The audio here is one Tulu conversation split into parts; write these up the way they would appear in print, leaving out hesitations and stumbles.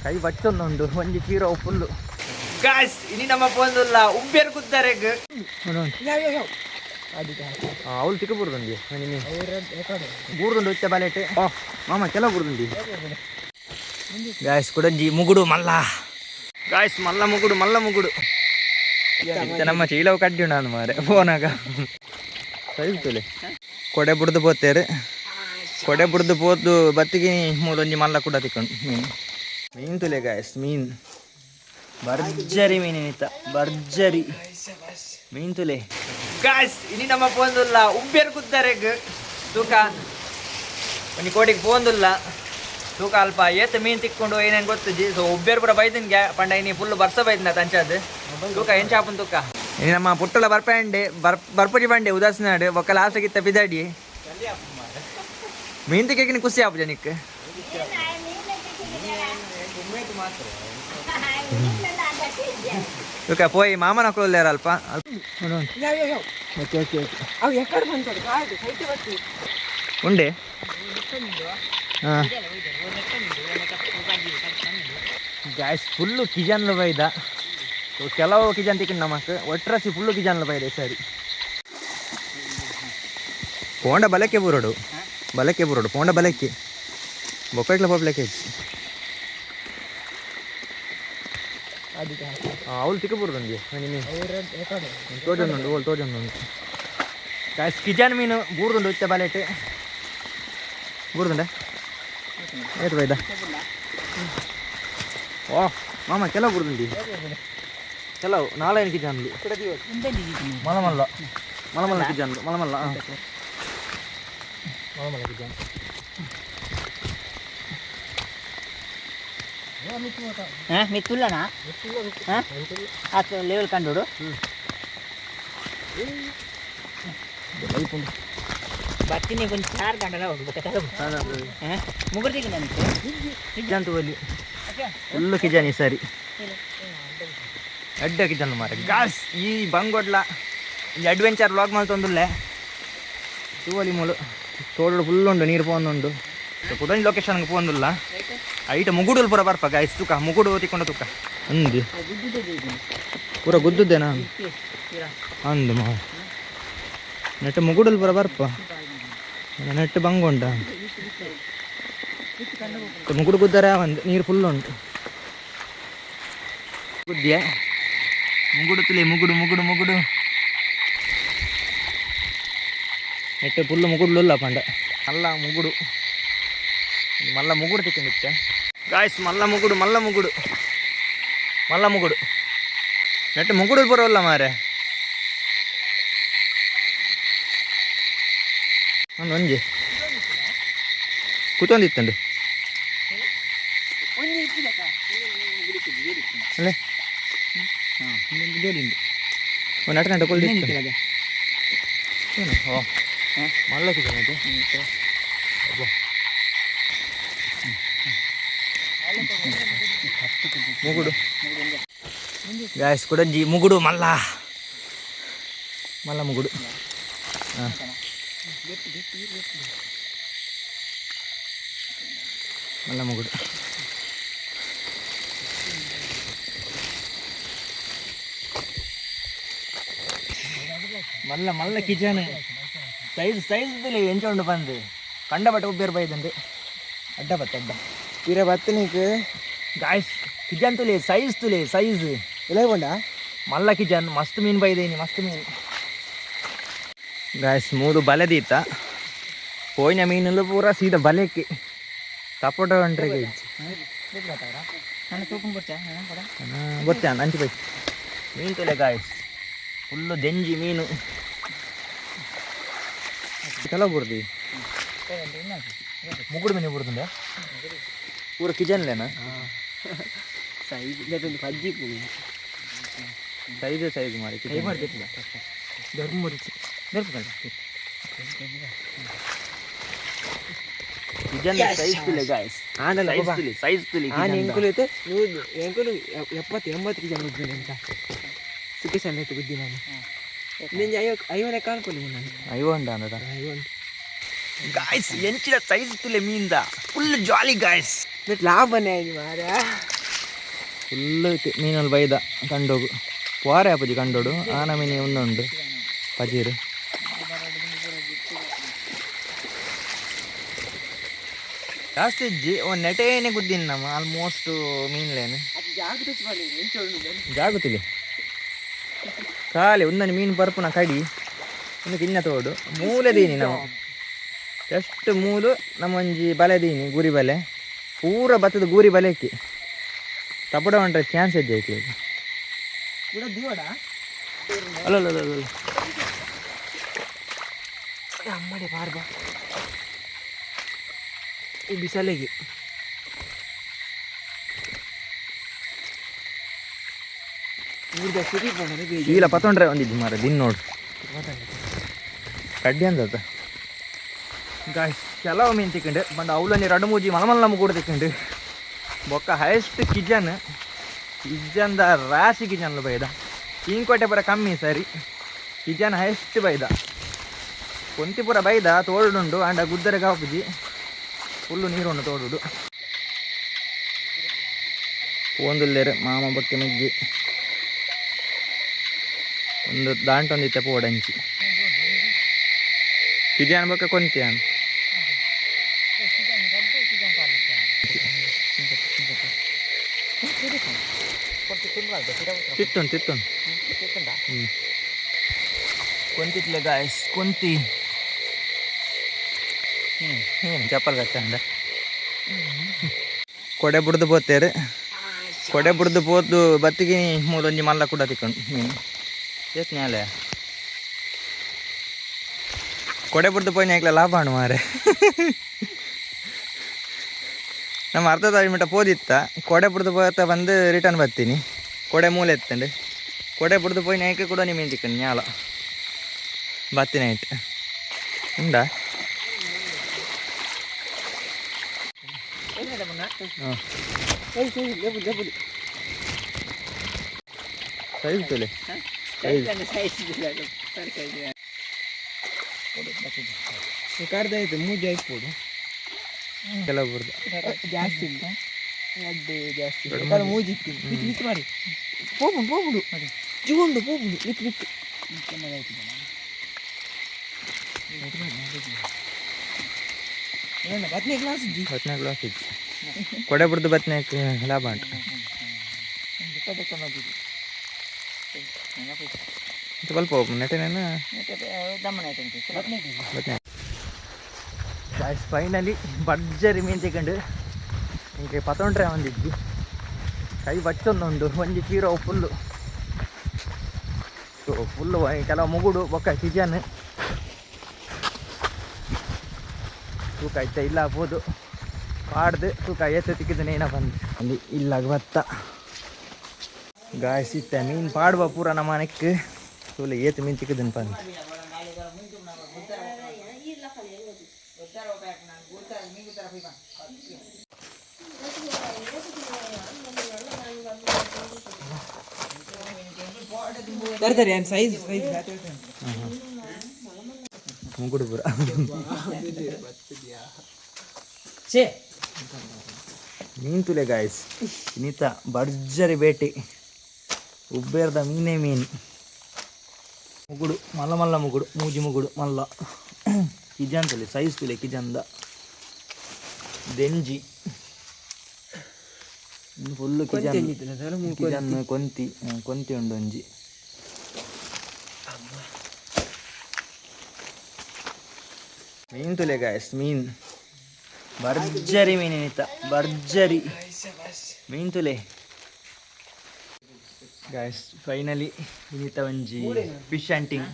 ಕೈ ಬಚ್ಚೊಂದುಂಡು ಒಂಜಿ ಚೀರೋ ಫುಲ್ಲು. ಗಾಯ್ಸ್, ಇನಿ ನಮ್ಮ ಪೋಂದುಲ್ಲ ಉಬ್ಬೇರ್ ಕುದ್ದಾರೆಗ್. ಅವಳು ತಿಕ್ಕ ಬೂರ್ದುಂಡಿ ಮೀನು. ಬೂರ್ದುಂಡು ಉಚ್ಚ ಬಾಲೆಟ್. ಓ ಮಾಮ, ಕೆಲವು ಬೂರ್ದುಂಡಿ. ಗಾಯ್ಸ್, ಕುಡಂಜಿ ಮುಗುಡು ಮಲ್ಲ. ಗಾಯ್ಸ್, ಮಲ್ಲ ಮುಗುಡು, ಮಲ್ಲ ಮುಗುಡು. ಇತ್ತೆ ನಮ್ಮ ಚೀಲವು ಕಡ್ಡಿ ನಾನು ಮಾರೆ ಫೋನಾಗ ಸರಿ ತುಲೆ. ಕೊಡೆ ಬುಡ್ದು ಪೋತೇರು, ಕೊಡೆ ಬುಡ್ದು ಪೋದು ಬತ್ತಿಗೆ ಮೂಲೊಂಜಿ ಮಲ್ಲ ಕೂಡ ತಿಕ್ಕೊಂಡು ಮೀನು. ಮೀನು ತುಲೆ ಗಾಯ್ಸ್, ಮೀನು ಭರ್ಜರಿ ಮೀನಿನಿತ್ತ, ಭರ್ಜರಿ ಮೀನ್ ತುಲೆ. ಗಾಯ್ಸ್, ಇನಿ ನಮ್ಮ ಪೋಂದುಲ್ಲ ಉಬ್ಬೇರ್ ಕುದ್ದಾರೆಗ್. ತೂಕ, ಒಂಜಿ ಕೋಟಿಗೆ ಪೋಂದುಲ್ಲ. ತೂಕ, ಅಲ್ಪ ಏತ್ ಮೀನ್ ತಿಕ್ಕೊಂಡು ಏನೇನು ಗೊತ್ತುಜಿ. ಸೊ ಉಬ್ಬೇರ್ ಪೂರ ಬೈದಿನ ಪಂಡ ಇನಿ ಫುಲ್ ಬರ್ಸ ಬೈದಿನ ತಂಚಾದ್. ತೂಕ ಎಂಚ ಆಪುನ್ ತೂಕ. ಇನಿ ನಮ್ಮ ಪುಟ್ಟಲ ಬರ್ಪಂಡೆ ಬರ್ ಬರ್ಪುಜಿ ಬಂಡೆ ಉದಾಸಿನಾಡು. ಬೊಕ್ಕ ಲಾಸ್ಟ್ ಗಿತ್ತ ಬಿದಾಡಿ ಮೀನ್ ತಿಕ್ಕಿನ ಖುಷಿ ಆಪುಜ ನಿಕ್. ತೂಕ, ಪೋಯಿ ಮಾಮನ ಅಕ್ಲು ಅಲ್ಪ. ಓಕೆ ಓಕೆ ಓಕೆ ಅವು ಎಕಡೆ ಬಂತದು ಕಾಡು ಸೈಟ್ ಬತ್ತು. ಉಂಡೆ. ಹಾಂ ಗಾಯ್ಸ್, ಫುಲ್ಲು ಕಿಜನ್ಲು ಬೈದ. ಸೊ ಕೆಲವು ಕಿಜನ್ ತಿಕ್ಕೊಂಡು ನಮಕ್ ಒಟ್ರಸಿ ಫುಲ್ಲು ಕಿಜನ್ಲು ಬೈದ. ಸರಿ ಪೋಂಡ ಬಲಕ್ಕೆ ಬುರಡು, ಬಲಕ್ಕೆ ಬುರಡು, ಪೋಂಡ ಬಲಕ್ಕೆ ಬೊಕ್ಕಟ್ಲ ಪೋಪ್ಲಕ್ಕೆ. ಅವಳು ತಿಕ್ಕ ಬುರುದುಂಡಿ ಮೀನು. ತೋಜೊಂದುಂಡು, ಓಲ್ ತೋಜೊಂದುಂಡು. ಗಾಯ್ಸ್, ಕಿಜನ್ ಮೀನು ಬೂರ್ದುಂಡು ಉಚ್ಚ ಬಾಲೆಟ್. ಬೂರ್ದುಂಡೆ ಏತ್ ಬೈದ. ಓ ಮಾಮ, ಕೆಲವು ಬೂರ್ದುಂಡಿ, ಕೆಲವು ನಾಲೈದು ಕಿಜನ್ಲು. ಮಲ್ಲ ಮಲ್ಲ ಮಲ್ಲ ಮಲ್ಲ ಕಿಜನ್ಲು, ಮಲ್ಲ ಮಲ್ಲ, ಹಾಂ, ಮಲ್ಲ ಮಲ್ಲ ಕಿಜನ್. ಮಿತ್ತುಲ್ಲನಾ ಆತ ಲೆವೆಲ್ ಕಂಡೋಡು. ಬತ್ತಿನಿ ಕೊಂಚ ಚಾರ್ ಗಂಟೆ ಹೋಗ್ಬೇಕು. ಮುಗುರ್ದಿಗೆ ನನಗೆ. ಕಿಜನ್ ತೋಲಿ, ಫುಲ್ಲು ಕಿಜನ್ ಈ ಸರಿ. ಅಡ್ಡ ಕಿಜನ್ ಮಾರೆ. ಗಾಸ್, ಈ ಬಂಗೊಡ್ಲ ಈ ಅಡ್ವೆಂಚರ್ ವ್ಲಾಗ್ ಮಲ್ತೊಂದುಲ್ಲೆ. ತೂವಲಿ ಮೂಲು ತೋಡು ಫುಲ್ ಉಂಡು, ನೀರು ಪೋಂದುಂಡು. ಕುಡೊಂಜಿ ಲೊಕೇಶನ್ಗೆ ಪೋಂದುಲ್ಲ. ಐಟ ಮುಗುಡುಲ್ ಪೂರ ಬರ್ಪ ಗಾಯ್ಸ್. ತುಕ, ಮುಗುಡು ತಿಕ್ಕೊಂಡು ತುಕ ಅಂದು ಪೂರ ಗುದ್ದುದ್ದೇನಾ ಅಂದು ಮಾ. ನೆಟ್ ಮುಗುಡುಲ್ ಪೂರ ಬರ್ಪ, ನೆಟ್ ಬಂಗುಂಡ ಮುಗುಡು ಗುದ್ದರೆ ಒಂದು ನೀರು ಫುಲ್ ಉಂಟು. ಗುದ್ದಿಯ ಮುಗುಡು ತುಲಿ, ಮುಗುಡು ಮುಗುಡು ಮುಗುಡು. ನೆಟ್ಟು ಫುಲ್ಲು ಮುಗುಡ್ಲುಲ್ಲ ಪಂಡ. ಮಲ್ಲ ಮುಗುಡು, ಮಲ್ಲ ಮುಗುಡು ತಿಕ್ಕೊಂಡಿತ್ತೆ ಗಾಯ್ಸ್. ಮಲ್ಲ ಮುಗುಡು, ಮಲ್ಲ ಮುಗುಡು, ಮಲ್ಲ ಮುಗುಡು. ನೆಟ್ಟು ಮುಗುಡು ಬರೋಲ್ಲ ಮಾರೆ. ಒಂದು ಒಂಜಿ ಕೂತೊಂದಿತ್ತಂಡು ಅಲ್ಲೇ. ಒಂದು ನಟ ನಟ ಕೊಲ್ದಿತ್ತು. ಏನು? ಓ ಮಲ್ಲ ಕಿಜನ್ ಅದು. ಅಬ್ಬಾ. ಮುಗುಡು ಗಾಯ್ಸ್, ಕುಡಂಜಿ ಮುಗುಡು, ಮಲ್ಲ ಮಲ್ಲ ಮುಗುಡು. ಹಾಂ, ಮಲ್ಲ ಮುಗುಡು. ಮಲ್ಲ ಮಲ್ಲ ಕಿಚನ್. ಸೈಜ್ ಸೈಜ್ ಎಂಚ ಉಂಡು ಬಂದು ಕಂಡ ಬಟ್ಟೆ ಉಬ್ಬೇರು ಬೈದಂಡು. ಅಡ್ಡ ಬತ್ತ ಅಡ್ಡ. ಇರ ಬತ್ತನಿಕ್. ಗಾಯ್ಸ್, ಕಿಜನ್ ತುಲೆ, ಸೈಜ್ ತುಲೆ ಸೈಜ್. ಇಲ್ಲ ಕೊಂಡ. ಮಲ್ಲ ಕಿಜನ್, ಮಸ್ತ್ ಮೀನು ಬೈದೇನಿ, ಮಸ್ತ್ ಮೀನು. ಗಾಯ್ಸ್, ಮೂರು ಬಲೆ ದೀತ. ಪೋಯಿನ ಮೀನುಲು ಪೂರ ಸೀದಾ ಬಲೆಕ್ಕೆ ತಪೋಟ ಹೊಂಟ್ರಿಗೆ. ನಾನು ತೂಕಂ ಬರ್ಚಾ? ಗೊತ್ತಾ ಅಂಚು ಬೈ. ಮೀನು ತುಲೆ ಗಾಯ್ಸ್, ಫುಲ್ಲು ದೆಂಜಿ ಮೀನು. ಕೆಲವು ಬುರ್ದಿ ಮುಗುಡು ಮೀನು ಬುರ್ದುಂಡೆ ಪೂರ ಕಿಜನ್ಲೇನಾ? ಸೈಜ್ ಪಜ್ಜಿ. ಸೈಜ್ ಸೈಜ್ ಮಾರಿ. ಕೈ ಮಾಡ್ತಿಲ್ಲ. ದೊಡ್ಡ ಮುರಿಚಿ ದೊಡ್ಡ. ಕಿಜನ್ ಸೈಜ್ ತುಲೆ ಗಾಯ್ಸ್. ಆಂಡಲ. ಸೈಜ್ ತುಲೆ, ಸೈಜ್ ತುಲೆ. ಆನ್ ಎಂಕುಲು ಐತೆ ನೂರು ಎಂಕುಲು 70 80 ಜನ ಗುದ್ದಿನ ಅಂತ ಸುಖೇಶ್ ಐತೆ ಗುದ್ದಿ. ನಾನು ನಿಂಜೆ 50 ಲೆಕ್ಕ ಅನ್ಕೊಳ್ಳಿ ನಾನು. ಐವ ಉಂಡ ಅಂದದ. ಐವ. ಗಾಯ್ಸ್, ಎಂಚಿನ ಸೈಜ್ ತುಲೆ ಮೀನ್ದ. Full jolly guys. ಲಾಭನೇ ಮಾರ. ಫುಲ್ ಮೀನಲ್ಲಿ ಬೈದ ಕಂಡೋಗು ಪೋರೆ ಆಪುಜಿ ಕಂಡೋಡು ಆನ ಮೀನಿ ಉಂದುಂಡು ಪಜೀರು. ಜಾಸ್ತಿ ಇಜ್ಜಿ, ಒಂದು ನೆಟೇನೆ ಗುದ್ದಿನ ನಮ್ಮ ಆಲ್ಮೋಸ್ಟ್ ಮೀನ್ಲೇನು. ಜಾಗುತ್ತಿಲ್ಲ ಖಾಲಿ ಒಂದೊಂದು ಮೀನು ಪರ್ಪುನ ಕಡಿ ಒಂದು ಕಿನ್ನ ತೋಡು ಮೂಲೆ ದೀನಿ ನಾವು. ಎಷ್ಟು ಮೂಲು ನಮ್ಮೊಂಜಿ ಬಲೆ ದೀನಿ, ಗೂರಿ ಬಲೆ ಪೂರ ಬತ್ತದ. ಗೂರಿ ಬಲೆಕ್ಕಿ ತಪಡ ಹೊಂಟ್ರೆ ಚಾನ್ಸ್ ಇಜ್ಜಿ ಐತಿ. ಕೂಡ ದೀವಡ. ಅಲ್ಲ ಅಲ್ಲ ಅಲ್ಲ ಅಲ್ಲ. ಅಮ್ಮಡೆ ಬಾರ್ಬಾ ಈ ಬಿಸಲೆಗೆ. ಊರ್ದ ಸಿರಿ ಬಂದರೆ ಬೇಜ. ಇಲ್ಲ, ಪತ್ತೊಂಡ್ರೆ ಒಂದಿಜ್ಜಿ ಮಾರ ದಿನ ನೋಡು ಕಡ್ಡಿ ಅಂದತ್ತ. ಗಾಯ್ಸ್, ಕೆಲವು ಮೀನು ತಿಕ್ಕಂಡು ಬಂದ ಅವಲನ್ನಿ ರಡು ಮೂಜಿ ಮಲ ಮಲ್ಲ ಕೂಡ ತಿಕ್ಕಂಡು. ಬೊಕ್ಕ ಹೈಯೆಸ್ಟ್ ಕಿಜನ್, ಕಿಜನ್ದ ರಾಶಿ ಕಿಜನ್ಲು ಬೈದ. ಇಂಕೋಟೆ ಪೂರ ಕಮ್ಮಿ ಸರಿ, ಕಿಜನ್ ಹೈಯೆಸ್ಟ್ ಬೈದ. ಕೊಂತಿ ಪೂರ ಬೈದ ತೋಡುಂಡು ಅಂಡ ಗುದ್ದರೆ ಕಾಪುಜಿ, ಫುಲ್ಲು ನೀರುಂಡು ತೋಡುಡು. ಪೋಂದುಲ್ಲೇರು ಮಾಮ ಬೊಕ್ಕೆ ಮೆಗ್ಗಿ. ಒಂದು ದಾಂಟೊಂದಿತ್ತೆ ಪೋಡಂಚಿ ಕಿಜಾನ್ ಬೊಕ್ಕ ಕೊಂತಿಯಾನ್. ತಿತ್ತುಂಡು ತಿತ್ತುಂಡು. ಹ್ಞೂ, ಕೊಂತಿತ್ಲೆ ಗಾಯ್ಸ್, ಕೊಂತಿ. ಹ್ಞೂ ಏನು ಚಪ್ಪಲ್ ಕಟ್ಟಂಡ ಕೊಡೆ ಬುಡ್ದು ಪೋತೇರು. ಕೊಡೆ ಬುಡ್ದು ಪೋದು ಬತ್ತಿಗೆ ಮೂಲೊಂಜಿ ಮಲ್ಲ ಕೂಡ ತಿಕ್ಕೊಂಡು ಮೀನು. ಏತ್ ನ್ಯಾಲೆ ಕೊಡೆ ಬುಡ್ದು ಪೋಯಿನ ಐಕ್ಲ ಲಾಭ ಹಣ್ಣು ಮಾರೆ. ನಮ್ಮ ಅರ್ಧ ತಾಯಿ ಮಟ್ಟ ಪೋದಿತ್ತ, ಕೊಡೆ ಬುಡ್ದು ಪೋತ ಬಂದು ರಿಟರ್ನ್ ಬರ್ತೀನಿ. ಕೊಡೆ ಮೂಲೆ ಎತ್ತಂಡು ಕೊಡೆ ಬುಡ್ದು ಪೋಯಿನ ಐಕೆ ಕೂಡ ಮೀನು ತಿಕ್ಕಂಡು ನ್ಯಾಲ ಬತ್ತಿನ ನೈಟ್ ಉಂಡಾ? ಹಾಂ, ಸೈಜ್ ತುಲೆ ಸೈಜ್. ಕರ್ದ ಆಯ್ತು, ಮೂಜಿ ಆಯ್ಪೋಡು. ಕೆಲವು ಬುಡ್ದು. ಜಾಸ್ತಿ ಇಲ್ಲ, ಅಡ್ಡು ಜಾಸ್ತಿ ಇಲ್ಲ. ಮೂಜಿ ಇತ್ತು ಬಿತ್ತು ಬಿತ್ತು ಮಾರಿ ಪೋಪುಂಡು ಪೋಪುಂಡು ಜೀವಂಡು ಪೋಪುಂಡು ಬಿತ್ತು ಬಿತ್ತು. ಬತ್ತನೇ ಕ್ಲಾಸ್ ಇಜ್ಜಿ. ಬತ್ತನೇ ಕ್ಲಾಸ್ ಇತ್ತು. ಕೊಡೆ ಬುಡ್ದು ಬತ್ತನೇ ಲಾಭ ಉಂಟು. ಸ್ವಲ್ಪ ನೆಟನೇನ ಬತ್ತನೆ. ಗಾಯ್ಸ್, ಫೈನಲಿ ಭರ್ಜರಿ ಮೀನು ತಿಕ್ಕಂಡು. ಇಂಕೆ ಪತ್ತೊಂಡ್ರೆ ಒಂದಿಜ್ಜಿ, ಕೈ ಬಚ್ಚೊಂದುಂಡು. ಒಂಜಿ ಚೀರೋ ಫುಲ್ಲು, ಸೊ ಫುಲ್ಲು ಕೆಲವು ಮುಗುಡು ಬೊಕ್ಕ ಕಿಜನ್ ತೂಕ ಇತ್ತ ಇಲ್ಲ ಪೋದು ಪಾಡ್ದು ತೂಕ ಏತ ತಿಕ್ಕಿದ್ದು ಏನ ಬಂದು ಅಲ್ಲಿ ಇಲ್ಲಾಗ ಬತ್ತ. ಗಾಯ್ಸ್, ಇತ್ತ ಮೀನು ಪಾಡುವ ಪೂರ ನಮ್ಮ ನೆಕ್ ತೂಲೆ ಏತ್ ಮೀನು ತಿಕ್ಕಿದ್ದನ್ ಬಂದು. ಸರಿ ಸರಿ, ಸೈಜ್ ಸೈಜ್. ಮುಗುಡು ಪೂರ. ಛೇ. ಮೀನು ತುಲೆ ಗಾಯ್ಸ್, ನೀತ ಭರ್ಜರಿ ಬೇಟೆ. ಉಬ್ಬೇರ್ದ ಮೀನೇ ಮೀನು. ಮುಗುಡು ಮಲ್ಲ ಮಲ್ಲ ಮುಗುಡು, ಮೂಜಿ ಮುಗುಡು ಮಲ್ಲ ಕಿಜನ್ ತುಲೆ ಸೈಜ್ ತುಲೆ ಕಿಜನ್ದ. ದೆಂಜಿ ಫುಲ್ಲು ಕಿಜನ್ ಕಿಜನ್ ಕೊಂತಿ. ಹ್ಮ್, ಕೊಂತಿ ಉಂಡು ಒಂಜಿ. ಮೀನು ತುಲೆ ಗಾಯ್ಸ್, ಮೀನ್ ಭರ್ಜರಿ ಮೀನು. ನಿತ ಭರ್ಜರಿ ಮೀನ್ ತುಲೆ ಗಾಯ್ಸ್. ಫೈನಲಿ ಇನಿತ ಒಂಜಿ fish hunting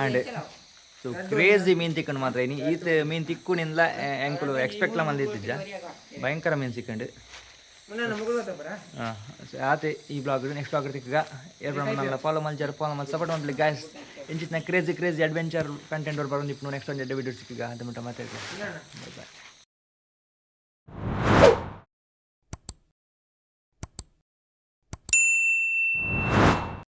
and so crazy ಮೀನು ತಿಕ್ಕೊಂಡು ಮಾತ್ರ. ಇನಿ ಈತ ಮೀನು ತಿಕ್ಕುನಿಂದ ಎಂಕುಲು ಎಕ್ಸ್ಪೆಕ್ಟ್ಲ ಮಂದಿತ್ತಿಜ್ಜ, ಭಯಂಕರ ಮೀನು ಸಿಕ್ಕಂಡು. ಹಾಂ, ಆತೆ ಈ ಬ್ಲಾಗ್. ನೆಕ್ಸ್ಟ್ ಬ್ಲಾಗ್ ತಿಕ್ಕಗ. ಏರ್ ನಲ್ಲ ಫಾಲೋ ಮಲ್ಜಾರ, ಫಾಲೋ ಮಲ್, ಸಪೋರ್ಟ್ ಮಾಡ್ಲಿ ಗಾಯ್ಸ್. ಇಂಚಿತ್ನ ಕ್ರೇಜಿ ಕ್ರೇಜಿ ಅಡ್ವೆಂಚರ್ ಕಂಟೆಂಟ್ ಅವ್ರು ಬರೋದು. ನೆಕ್ಸ್ಟ್ ಒಂದು ಎಡ್ಡೆ ವಿಡಿಯೋ ಸಿಕ್ಕಗ. ಅದು ಮಟ್ಟ ಮಾತಾಡ್ತಾರೆ. ಬಾಯ್.